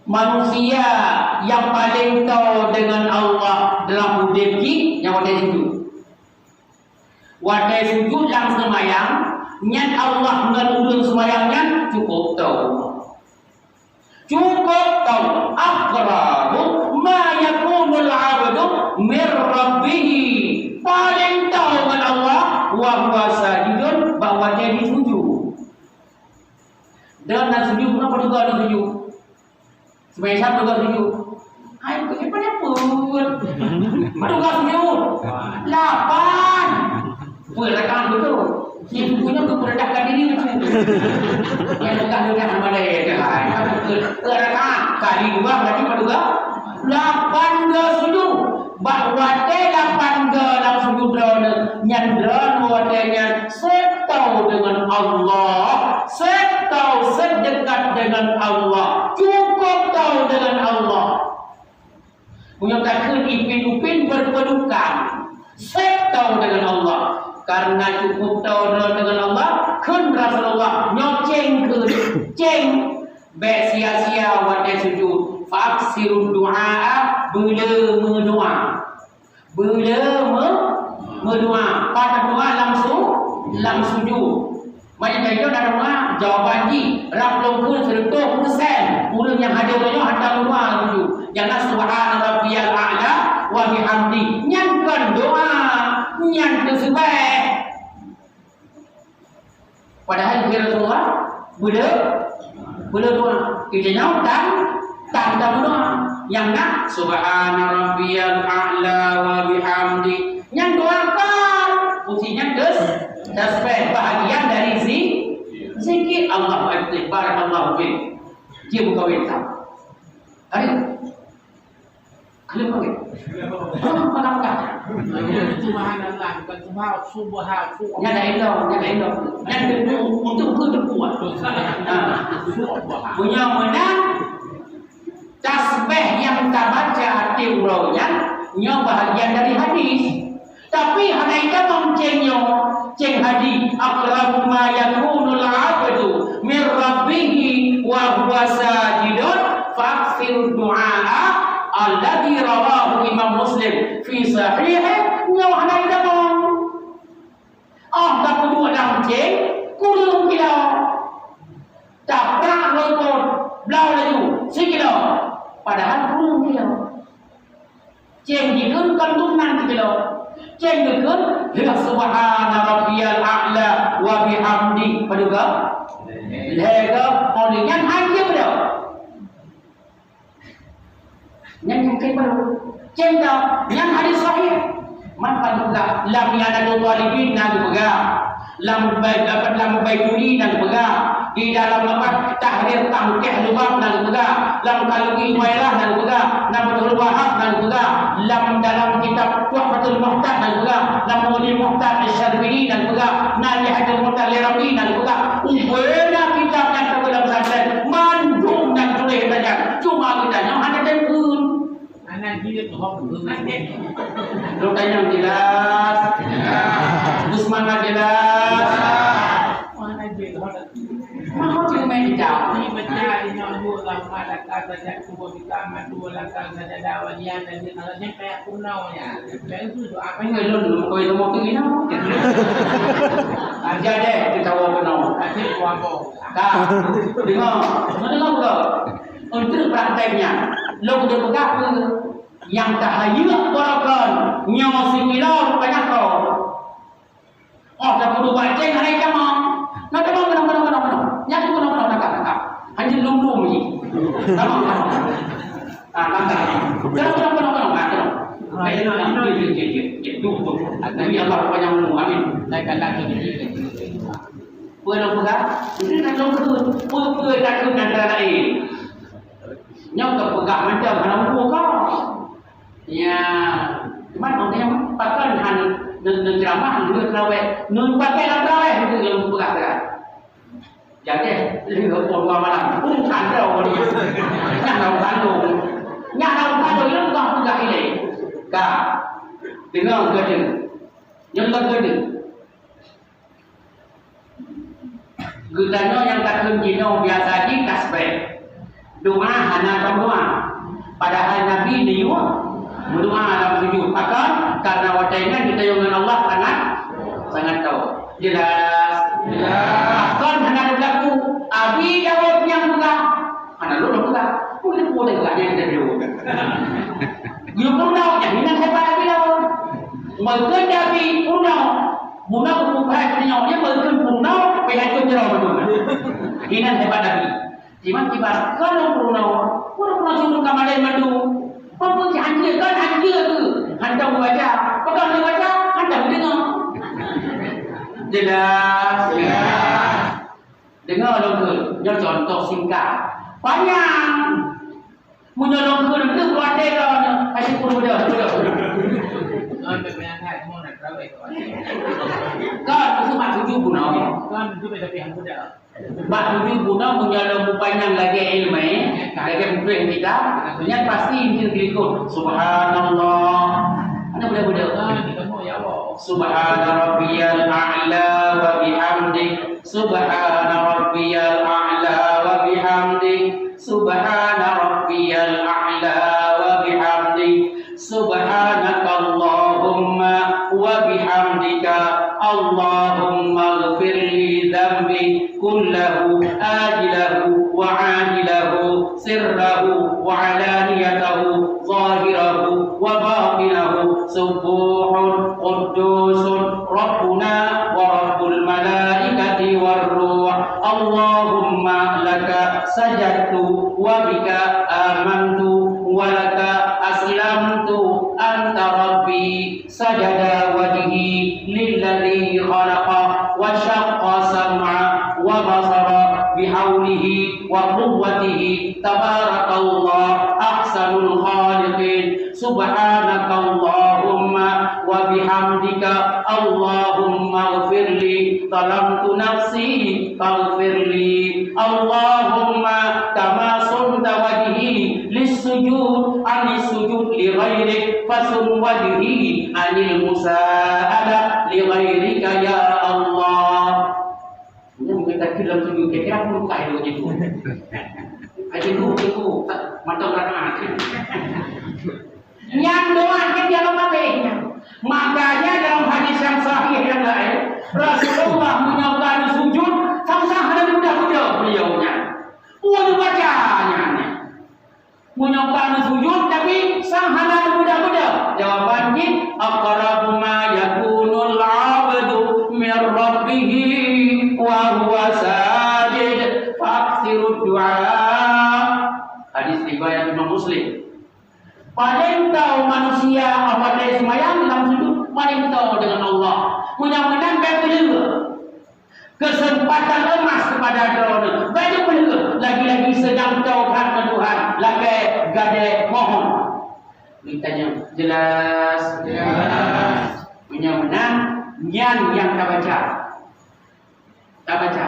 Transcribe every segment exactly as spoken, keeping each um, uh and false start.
Manusia nyang paleng toe deungon Allah dalam udeb jih nyan watée sujud. Watée sujud lam seumayang, nyan Allah ngon ureuëng seumayang nyan cukôp toe. Cukôp toe. Aqrabu ma yakunul 'abdu mir rabbih. Paleng toe ngon Allah, wa huwa sajidun, bak watée jisujud. Dan na sujud, meunan padub na sujud. Seumayang Isya padub sujud. Hai, bukan siapa-siapa. Padub sujud. Lapan. Peuet rakaat beutôi. Nyang buku nyoe keu peurendahkan diri beutôi. Nyang peugah-peugah nama lain. Hai, peuet rakaat. Kali dua berarti padub lapan ga sujud. Bak watée lapan ga lam sujud droeneuh, nyan droeneuh watée nyan sép toe deungon Allah, sép toe, sép deukat deungon Allah, cukôp toe deungon Allah. Meunyoe takheun ipin-upin berpelukan, sép toe deungon Allah. Karena cukôp toe droe deungon Allah, kheun Rasulullah, nyoe céng kheun, céng. Bék sia-sia watée sujud. Fa aksiru du'a, beule meudoá. Beule meu-, meudoá. Pat doá lam su-, lam sujud. Meunyoe tanyoe na doá, jawaban jih rab lôn kheun seureutôh persen. Ureuëng nyang hadir tanyoe hana doá lam sujud. Nyang na subhana rabbiyal a'la wa bihamdi. Nyan kon doá, nyan teuseubeh. Padahai kheun Rasulullah, beule, beule doá. Kita nyoe tan, tan tameudoá. Nyang na, subhana rabbiyal a'la wa bihamdi. Nyang doá kan, fungsi nyan tas-, tasbih, bahagian dari zi-, zikir. Allahu Akbar, barakallahu fiik. Dia buka wetab. Ada? Keuneuk pakai? Subhanallah, bukan subha-, subha-, subha-. Nyan dak ilong, nyan dak ilong. Nyan untuk, untuk keu teukuat. Ha. Meunyoe meunan, tasbih nyang tabaca tiep uroe nyan, nyoe bahagian dari hadis. Tapi hana itamong céng nyoe, céng hadis, "Aqrabu ma yakunul 'abdu mir rabbihi wa huwa sajidun, fa aksiru du'a," alladzi rawahu Imam Muslim fi sahihi, nyoe hana itamong. Oh, tapeuduek lam céng, kureueng kilo. Taprak leutot, bloe laju, sikilo. Padahai kureueng kilo. Céng jikheun kon dumnan sikilo. Céng jikheun, "Lheueh subhana rabbiyal a'la wa bihamdi." Padub? Lhée goe, oh, nyan hana jeuet. Nyan nyang keu baru. Céng dah, nyan hadis sahih. Man peugah, lam I'anatut Thalibin na geupeugah. Lam Bai-, lam Baijuri na geupeugah. Di dalam apa, Tahrir Tanqih Lughah na geupeugah. Lam Kalbi Nuwailah na geupeugah. Lam Fathul Wahhab na geupeugah. Lam dalam kitab Tuhfatul Muhtaj na geupeugah. Lam Mughni Muhtaj Asy-Syadzili na geupeugah. Nihayat Muhtaj Al-Iraqi na geupeugah. Ubena kitab nyang ka geulam santet. Mandum nyang tuléh sajan. Cuma geutanyoe hana teupeue. Hana jeuet hok geuh. Lôn tanyong jelas? Jelas. Beusemangat jelas? Jelas. Hana jeuet hok. Mau cuma jawab. Ni baca di nyoe dua gambar lakar saja, dua kita madu lakar saja dawan yang dan dia kalau dia kayak kuno ya. Dan itu doa apa? Ini lôn, lôn koi lôn mau tu ina. Aja deh kita bawa kuno. Aja kuambo. Ka, deungoe, meudeungoe beutôi. Untuk praktek nyan, lôn kupeugah peue nyang tahayeuk bak kon, nyoe sikilo rupanya kon. Oh, tapeuduek bak céng hana itamong. Nah, tamong, tamong, tamong, tamong, tamong. Nyan tu tamong, tamong, tamong, tamong. Hanya lom-lom ni. Tamong, tamong. Ah, tamong. Tamong, tamong, tamong, tamong. Ah, tamong. Ah, iya, iya, iya. Jeuet, jeuet, jeuet, jeuet. Duh, duh. Tapi Allah panjang umur. Amin. Saya kata tu. Peue lôn peugah? Peue, peue takheun antara laén. Nyoe ka peugah macam hana muphom ka. Ya, cuman orang yang pakon han neu-, neuceramah, neu-, teurawéh, neupakai lam teurawéh, itu yang peugah kan. Jadi, lima puluh dua malam, pun kandau ni. Nyak daun kandung. Nyak daun kandung, itu bukan peugah ilée. Ka. Dengar kata. Yang kata. Geutanyoe nyang takheun jinoe biasa jih tasbih. Doa hana tameudoa. Padahai Nabi neuyue meudoa lam sujud. Pakon? Karena watée nyan geutanyoe ngon Allah sangat, sangat rayeuk. Jelas? Jelas. Pakon hana teublaku? Abi Daud nyang peugah. Hana lôn peugah. Peue leupeue teuh peugah nyang teuh. Geuyue peurunoe, nyan hinan hebat Abi Daud. Meukheun Abi peurunoe. Bunoe kupeugah nyoe, nyan meukheun peurunoe, peuhancô jaroe mandum. Hinan hebat Abi. Tiban kiban kon ureueng peurunoe, ureueng peurunoe siuroe ka malèe mandum. Peue-peue jih hancô kon hancô tu. Hantom baca, peugah lé baca, hantom deungoe. Jelas? Jelas. Deungoe lôn kheun, nyoe contoh singkat. Panyang. Meunyoe lôn kheun, lôn kheun, lôn até lôn, kasih pun mudah, mudah. Kan, maksud mak tujuh pun, oh. Kan, itu tapi yang mudah. Bak tujuh bunoe meunyoe lôn peupanyang lagèe ileumèe, lagèe mupreh kitab, nyan pasti inti geulikot. Subhanallah. Hana beudôh-beudôh. Subhana rabbiyal a'la wa bihamdi. Subhana rabbiyal a'la wa bihamdi. Subhana rabbiyal a'la wa bihamdi. Subhanakallahumma wa bihamdika. Allahumma ighfir li dzambi kullahu ajilahu wa ajilahu, sirrahu wa alaniyatahu, zahirahu wa batinahu. Subbuhun quddusun rabbuna wa rabbul malaikati war ruh. Allahumma laka sajadtu wa bika amantu wa laka aslamtu. Anta rabbi. Sajada wajhi lilladzi khalaqa wa syaqqa sam'a wa basara bihaulihi wa quwwatihi. Tabarakallah ahsanul khaliqin. Subhanakallahumma wa bihamdika. Allahumma ighfirli. Zalamtu nafsi. Faghfirli. Allahumma kama sunta wajhi lissujud, anis sujud li ghairik, fasun wajhi anil musa'alah li ghairika ya Allah. Ini mungkin tak dalam sujud, kira-kira pun bukan itu je tu. Aja tu, tu, tu, mata rakaat. Nyan doa kan dia lemah deh. Makanya dalam hadis yang sahih yang lain, Rasulullah meunyoe ka sujud, sang-sang hana mudah-mudah beliau nyan. Buat baca nyan. Meunyoe ka sujud, tapi sang hana mudah-mudah. Jawaban jih, aqrabu ma yakunul abdu min rabbih wa huwa sajid, fa aktsirud du'a. Hadis riwayat Imam Muslim. Paleng tao manusia awai seumayang lam sujud, paleng tao deungon Allah. Meunyoe meunan bèk peuleueh. Keuseumpatan emas keupada droeneuh. Bèk peuleueh, lagi-lagi seudang tao that ngon Tuhan, lakèe gadée mohon. Geutanyong, jelas? Jelas. Meunyoe meunan, nyan nyang tabaca. Tabaca.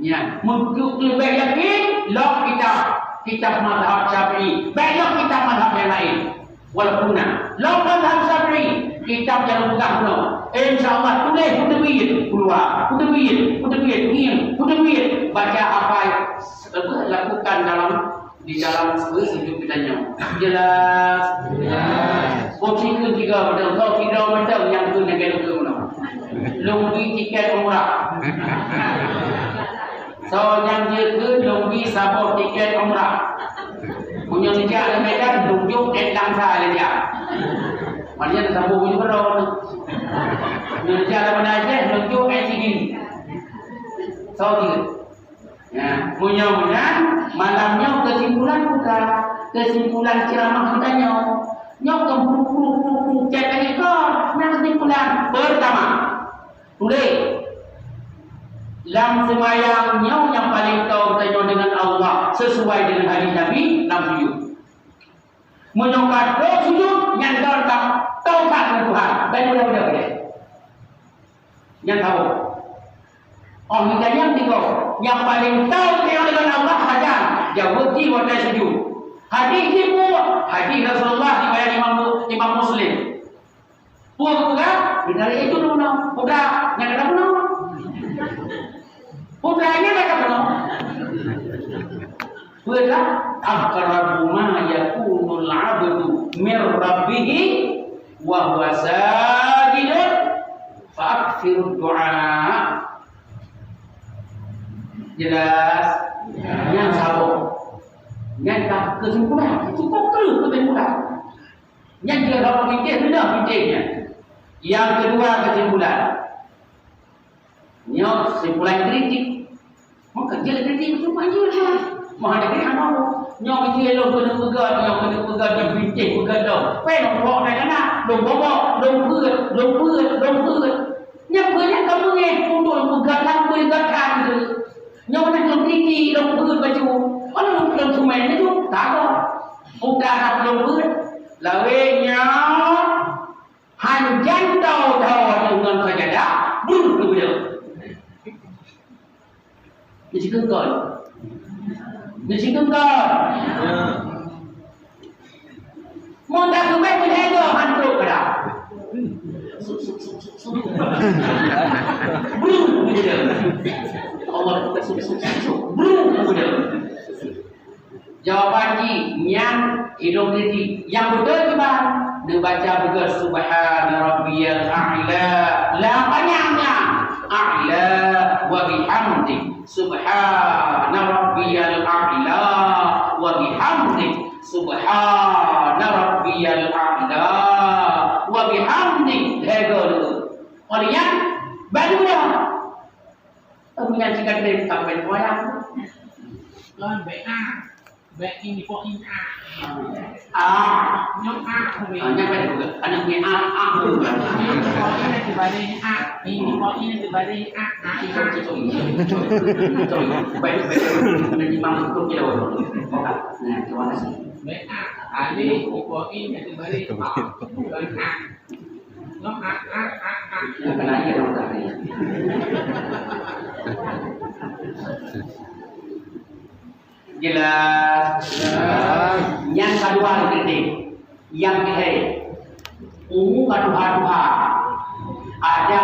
Nyan. Meunyoe leubeh yakin, lok kitab, kitab mazhab Syafi'i. Bèk lok kitab mazhab nyang laén. Walaupun na. Lok mazhab Syafi'i, kitab nyang peugah bunoe. Insya Allah, tuléh peuteubiet keuluwa. Peuteubiet, peuteubiet, ngieng, peuteubiet. Baca hafai, lakukan dalam Di dalam sujud kita nyoe. Jelas? Jelas. Boh sikheun tiga macam, boh tiga macam nyang tu nyang kena kena. Lunggi tiket umrah. So nyang dia ke lunggi saboh tiket umrah. Punya sejak ada Medan, tunjuk et langsa aja. Maksudnya saboh punya berapa? Punya sejak ada Medan aja, tunjuk et sini. So dia. Ya, meunyoe meunan, malam nyoe keusimpulan buka, keusimpulan ceramah geutanyoe. Nyoe kon pru, pru, pru, pru, cek lagèe kon. Nah, keusimpulan. Pertama, tuléh. Lam seumayang nyoe nyang paleng tao geutanyoe deungon Allah, sesuai deungon hadis Nabi, lam sujud. Meunyoe ka trok sujud, nyan ka tao that ngon Tuhan. Baik, mudah-mudahan boleh. Nyang ka boh. Oh, nyang tiga, nyang paleng tao teurimong lé Allah sajan, jaweueb jih watèe sujud. Hadis jih peue? Hadis Rasulullah riwayat Imam, Imam Muslim. Peue peugah? Di dari itu dulu. Peugah, nyang kata peue? Peugah, nyang kata peue? Peue dah? Aqrabu ma yakunul 'abdu min rabbihi wa huwa sajidun fa aktsirud du'a. Jelas? Nyan saboh. Nyan ka keusimpulan. Cukup kreueh keusimpulan. Nyan dia dalam fikir, beuna fikir nyan. Nyang keudua keusimpulan. Nyoe kesimpulan kritik. Maka jeuet kritik beutôi, jeuet lah. Meuhana kritik hana. Nyoe meusti lôn keuneuk peugah, nyoe keuneuk peugah, nyoe binteh peugah lom. Pen lôn bok na kana, lôn bobok, lôn peuet, lôn peuet, lôn peuet. Nyan peue nyan ka beungéh untuk lôn peugah lam peugah that tu. Nyoe na lôn kritik, lôn peuet baju. Mana lôn, lôn sumai laju, tak ada. Udah nak lôn peuet. Lawét nyoe. Han jan tau-tau ngon sajadah, breuh keu beudôh. Neusigeungkon. Neusigeungkon. Mon takeubeh meulhèe goe han trok keudang. Suk, suk, suk, suk, suk. Breuh keu beudôh. Allah, suk, suk, suk, suk. Breuh keu beudôh. Jawaban jih nyan idong titi. Nyang beutôi kiban? Neubaca beugöt subhana rabbiyal a'la. La panyang nyan. A'la wa bihamdi. Subhana rabbiyal a'la wa bihamdi. Subhana rabbiyal a'la wa bihamdi. Lhèe goe. Oleh nyan, baru dah. Tapi nyan cit ka trép sampai sekolah. Lôn bèk a. Bèk i po i a. A. Nyoe a, ah, nyan kan juga. Aneuk nyan a, a, juga. I po i na teubaréh a. I po i na teubaréh a. A, a. Sorry, sorry. Sorry. Baik, baik. Nanti Bang tutup je dah. Nah, terima kasih. Bèk a. Alif, i po i na teubaréh a. Bukan a. Jelas. Nyang keudua kritik. Nyang keuhai. Umu ka tuha-tuha. Ada,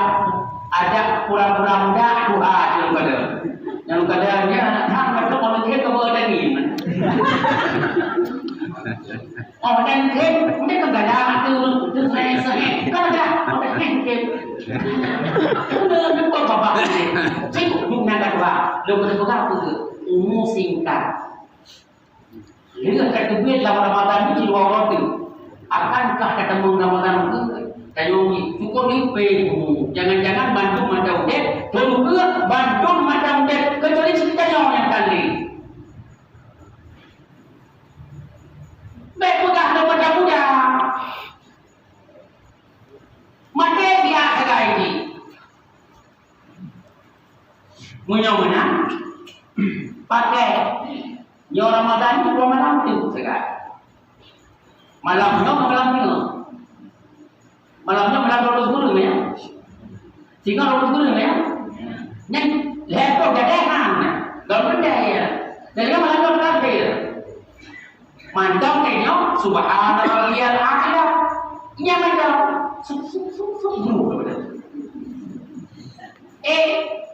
ada pura-pura muda tuha je kada. Nyang kada nya, hang beutôi kalau dia ke bawah daging. Oh, dan hep, dia kan galak tu, tu saya, saya. Kan ada, oh, dan hep, hep. Udah, nampak babah ni. Cikgu, lu nak kata, lu kena pegang tu. Umu singkat. Lheueh ka teubiet lam Ramadan nyoe dua uroe teuk. Akankah tateumé Ramadan nyoe? Tanyoe nyoe, syukur nyoe pih umu. Jangan-jangan bandum mata udép, teungku bandum mata udép, keucuali si tanyoe nyang tan lé. Bèk peugah lom muda-muda. Maté siat sagai jih. Meunyoe meunan, pakai nyoe Ramadan nyoe dua malam teuk sagai. Malam nyoe ngon malam nyoe. Malam nyoe malam dua belas buleuen ya. Singoh dua belas buleuen ya. Nyan lhèe ploh gadai han. Dua belas gadai ya. Dan nyoe malam nyoe terakhir. Mantong nyoe subhana rabbiyal a'la. Nyan mantong. Suk, suk, suk, suk. Eh,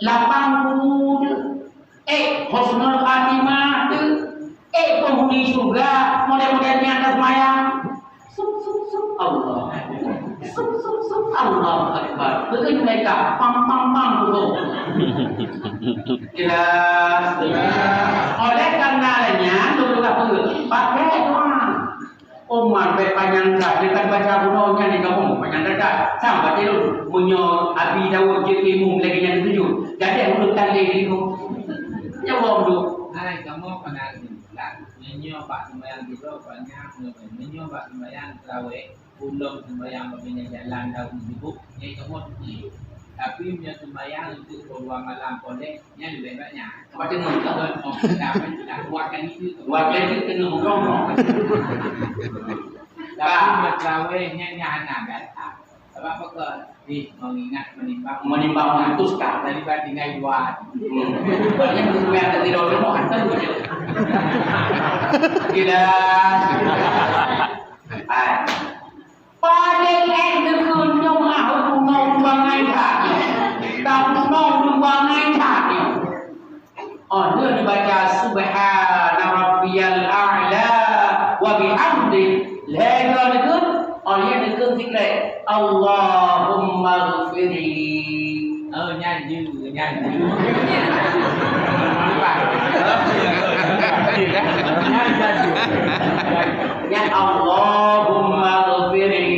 lapan puluh. Eh, husnul khatimah tu. Eh, penghuni syurga, model-model nyan dah semayang. Sub, sub, sub, Allah. Sub, sub, sub, Allah Akbar. Begitu mereka, pam, pam, pam, tu. Jelas. Oleh karena nyan, tu, tu, tu, pakai doa. Umar bèk panyang that, dekat baca bunoe nyan di kamoe panyang that. Sampai tiru, meunyoe Abi Daud jeuet imum lagèe nyan tuju, gadeh ureueng tan lé di kamoe. Nyoe wong tu. Hai, kamoe pernah bilang, meunyoe bak sembahyang tidur banyak, meunyoe bak sembahyang tarawih, ulôn sembahyang bak pinggir jalan daun sibuk, nyan kamoe tuju. Tapi meunyoe sembahyang untuk dua malam poleh, nyan leubeh banyak. Apa tu? Ulôn, oh, dah, dah, dah, buat kan itu. Buat kan itu, tengah ngobrol. Tapi meutrawéh nyan, nyan hana gata. Sabab apa keu? Ih, mengingat menimbang. Menimbang mengatuskan. Daripada tinggai dua. Hmm. Banyak buku yang tak tidur rumah, kan? Jelas. Hai. Paléng ék geukheun nyoe meuah bunoe bangai that. Tabunoe bangai that. Oh, lheueh neubaca, "Subhana Ya Allahumma ghfirli.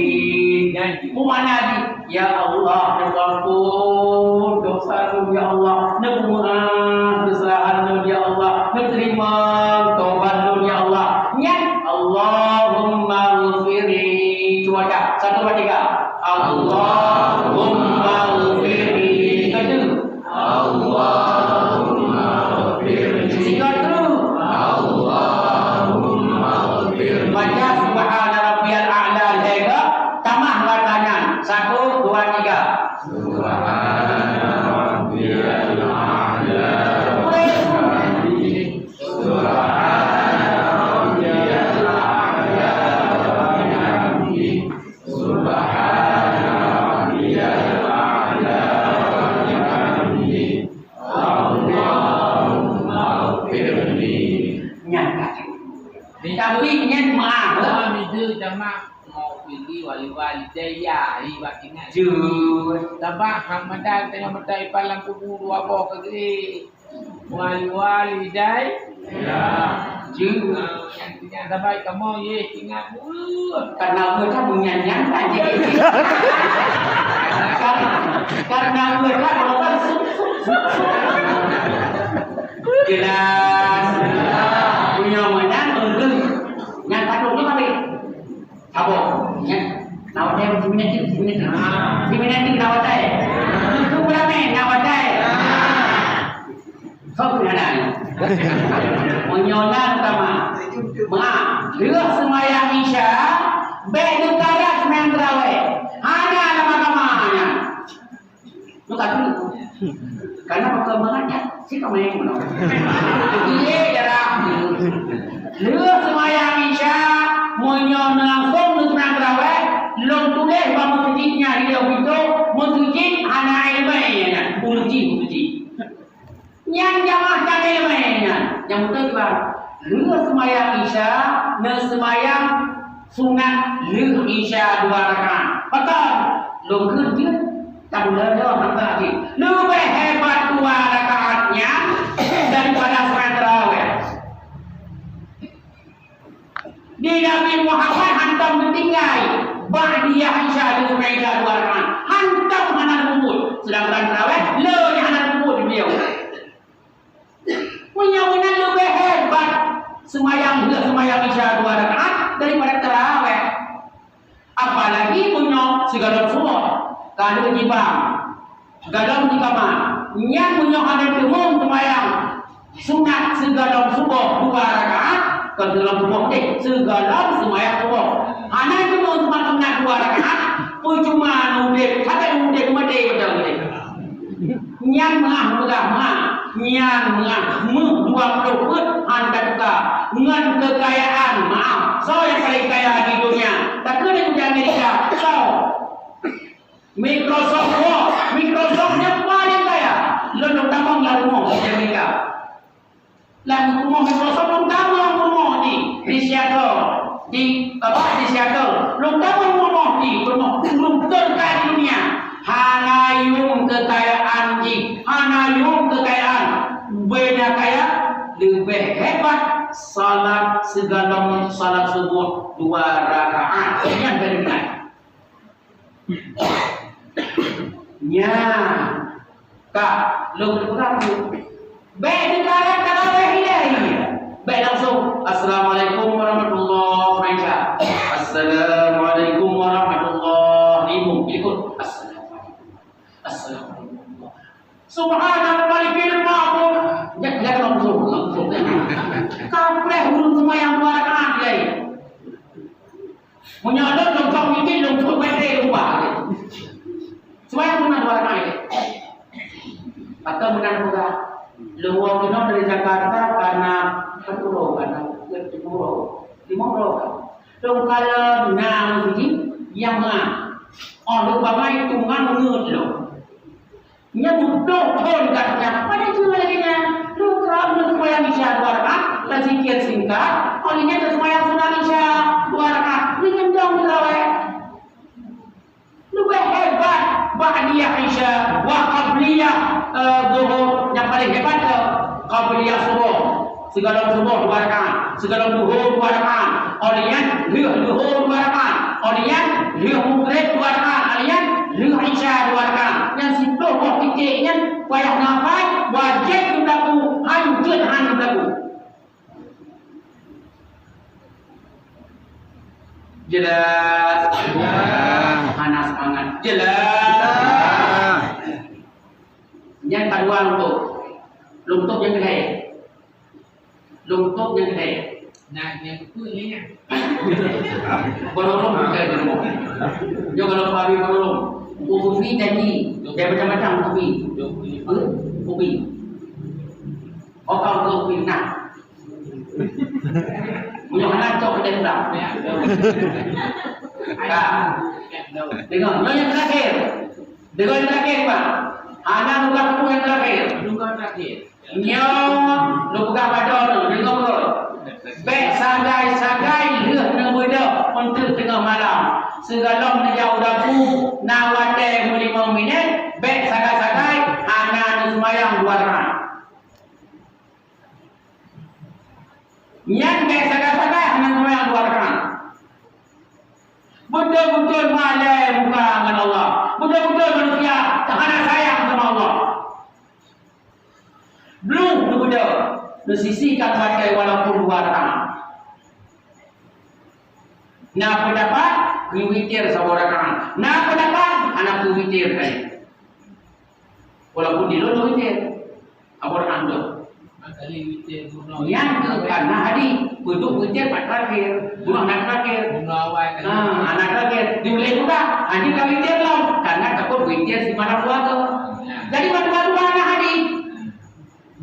Peue makna jih? Ya Allah, neupeuampôn dosa lôn, ya Allah. Neupeumeu'ah keusalahan lôn, ya Allah. Neuteurimong tobat lôn, ya Allah. Nyan, Allahumma ghfirli. Cuba baca. Satu, dua, tiga. Allahumma ghfirli. Satu. Allahumma ghfirli. Sigoe teuk. Allahumma ghfirli. Baca subhana rabbiyal a'la lhèe goe, tamah bak tangan. Satu, dua, tiga. Subhana rabbiyal a'la. Boleh. Subhana rabbiyal a'la wa bihamdih. Subhana rabbiyal a'la wa bihamdih. Allahumma ghfirli. Nyan ka. Tapi nyan maaf. Sama itu sama mau pilih wali wali daya, ibarat ingat. Jujur. Sabab hak madan tengah madan ipalang kubu dua boh kagee. Wali-wali dai. Ya. Jeuet. Nyang, nyang sabai kamoe, ye, ingat buet. Karena buet kan nyan-nyan kan jadi. Karena buet kan orang kan sup, sup, sup, sup. Jelas. Punya mana mungkin. Yang satu tu tapi. Saboh, nyan. Nawat dai, siminati, siminati. Siminati nawat dai. Itu beramai, nawat dai. Sok nyan. Meunyoe na utama. Ma, lheueh seumayang Isya, bèk neukarat seumayang teurawéh. Hana lama-lama nyan. Bukan dulu. Karena perkembangan nyan, si kami yang menang. Iya, darah. Lheueh seumayang Isya, meunyoe langsung neuseumayang teurawéh, lôn tuléh bak meuseujid nyan di pintoe, meuseujid hana ileumèe nyan, uji meuseujid. Nyan jamaah nyan ileumèe nyan, nyang beutôi kiban. Lheueh seumayang Isya, neuseumayang sunat lheueh Isya dua rakaat. Pakon? Lôn kheun jeuet, tabuleue lom hamba jih. Leubeh hebat dua rakaat nyan daripada seumayang teurawéh. Di Nabi Muhammad hantom geutinggai ba'diyah Isya, geuseumayang Isya dua rakaat. Hantom hana geupeubuet. Seudangkan teurawéh, le nyang hana geupeubuet di beliau. Meunyoe meunan leubeh hebat seumayang, seumayang Isya dua rakaat daripada teurawéh. Apalagi meunyoe sigohlom suboh, ka lheueh jibang, gohlom jikama. Nyan meunyoe hana teumeung seumayang sunat sigohlom suboh dua rakaat, kon sigohlom suboh deh, sigohlom seumayang suboh. Hana teumeung seumayang sunat dua rakaat, peue cuma udeb, sabe udeb, meudeh beutôi udeb. Nyan meuah peugah ma, nyan meuah meuh dua ploh peuet han tatuka, ngon keukayaan, maaf, soe nyang paleng kaya di dunia? Takheun di Amerika, soe? Microsoft Word, Microsoft nyang paleng kaya. Lôn lôn tamong lam rumoh di Amerika. Lam rumoh Microsoft lôn tamong rumoh di, di Seattle, di, apa, di Seattle. Lôn tamong rumoh di, rumoh, rumoh terkaya di dunia. Hana yuem keukayaan jih, hana yuem keukayaan. Beda kaya, leubeh hebat salat sigohlom salat suboh dua rakaat. Nyan beda. Nyan, ka lôn peugah tu. Bèk neukarat tarawéh ilèe. Bèk langsung, "Assalamualaikum warahmatullahi wabarakatuh." "Assalamualaikum warahmatullahi wabarakatuh." Ikut, "Assalamualaikum. Assalamualaikum." "Subhanal malikil ma'mun." Jangan, jangan langsung, langsung. Kapreh ureueng seumayang dua rakaat ilèe. Meunyoe lôn lôn cok mitin lôn peuet meter lumpah. Seumayang sunat dua rakaat. Maka meunan peugah, lôn woe keunoe dari Jakarta kana sepuluh, kana sepuluh, lima puluh. Lôn kalon na meuseujid nyang ma. Oh lôn bangai tungang ngeut lôn. Nyan peuet thon ka nyan. Pada jeuet lagèe nyan. Lôn keu lôn seumayang Isya dua rakaat, tazikir singkat, oh lheueh nyan seumayang sunat Isya dua rakaat. Lheueh nyan dong teurawéh. Leubeh hebat. Ba'diyah Isya wa qabliyah, eh, Zuhur, nyang paléng hebat tu. Qabliyah Suboh, sigohlom Suboh dua rakaat, sigohlom Zuhur dua rakaat. Óh lheueh nyan lheueh Zuhur dua rakaat, óh lheueh nyan lheueh Magrib dua rakaat, óh lheueh nyan lheueh Isya dua rakaat. Nyang siplôh boh titik nyan payah na hafai, wajéb geublaku, han jeuet han geublaku. Jelas? Jelas. Hana seumangat. Jelas. Jelas. Nyan ka dua lôn tôb. Lôn tôb nyang keuhai. Lôn tôb nyang keuhai. Nah, nyang keu lhèe nyan. Barô lôn bukai di rumoh. Nyoe kalau pabri barô lôn. Kopi janji. Dia macam-macam kopi. Kopi. Oka untuk fitnah. Meunyoe hana cok, kita pulang. Ka. Deungoe, nyoe nyang terakhir. Deungoe nyang terakhir, Pak. Hana buka buku nyang terakhir. Buku terakhir. Nyoe, lôn peugah padum nyoe, deungoe beutôi. Bèk sagai-sagai lheueh neubeudôh untreuk teungoh malam. Sigohlom neujak u dapu, na watèe meulimong minèt, bèk sagai-sagai hana neuseumayang dua rakaat. Nyan bèk sagai-sagai hana seumayang dua rakaat. Beutôi-beutôi malèe muka ngon Allah. Beutôi-beutôi manusia hana sayang sama Allah. Bluh neubeudôh, neusisikan watèe walaupun dua rakaat. Na peundapat, keu witir saboh rakaat. Na peundapat, hana keu witir tadi. Walaupun di lôn witir, Abu Rahman tu. Kali witir bunoe. Nyan keu karena hadis, peuduek witir pat terakhir, bunoe na terakhir. Bunoe awai kali. Ha, na terakhir. Di ulèe muda, hadis ka witir lom, karena takut witir si malam dua tu. Ya. Jadi, mata dua na hadis.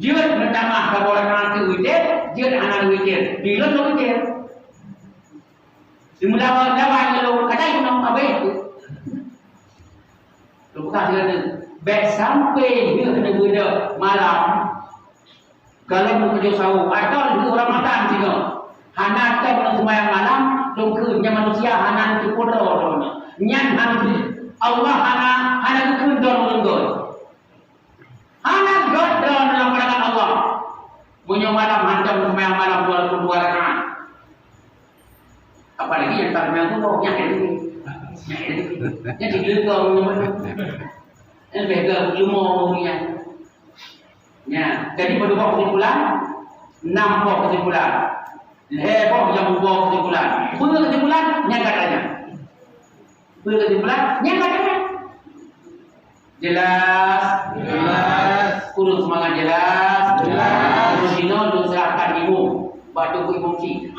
Jeuet meutamah saboh rakaat keu witir, jeuet hana witir. Di lôn witir. Di mulawa lawan lôn kadai keunoe abéh tu. Lôn peugah sigoe teuk, bèk sampai lheueh neubeudôh malam. Kalau lôn meunyoe sahô, atau lheueh Ramadan singoh, hana tém lôn seumayang malam, lôn kheun nyan manusia hana neuteupeue droe droeneuh. Nyan hana, Allah hana, hana geukheun droe lôn. Hana göt droe lam pandangan Allah. Meunyoe malam hantom seumayang malam dua puluh dua rakaat. Apalagi nyang tak seumayang suboh, nyan jadi. Nyan jadi. Nyan jadi leuka meunyoe malam. Nyan lebih ke leumo nyan. Nyan, jadi padum boh kesimpulan, nam boh kesimpulan. Lhèe boh nyang muboh kesimpulan. Peue kesimpulan? Nyan katanya. Peue kesimpulan? Nyan katanya. Jelas? Jelas. Kureueng seumangat jelas? Jelas. Kureueng jinoe lôn serahkan imum bak Teungku Imum Cik.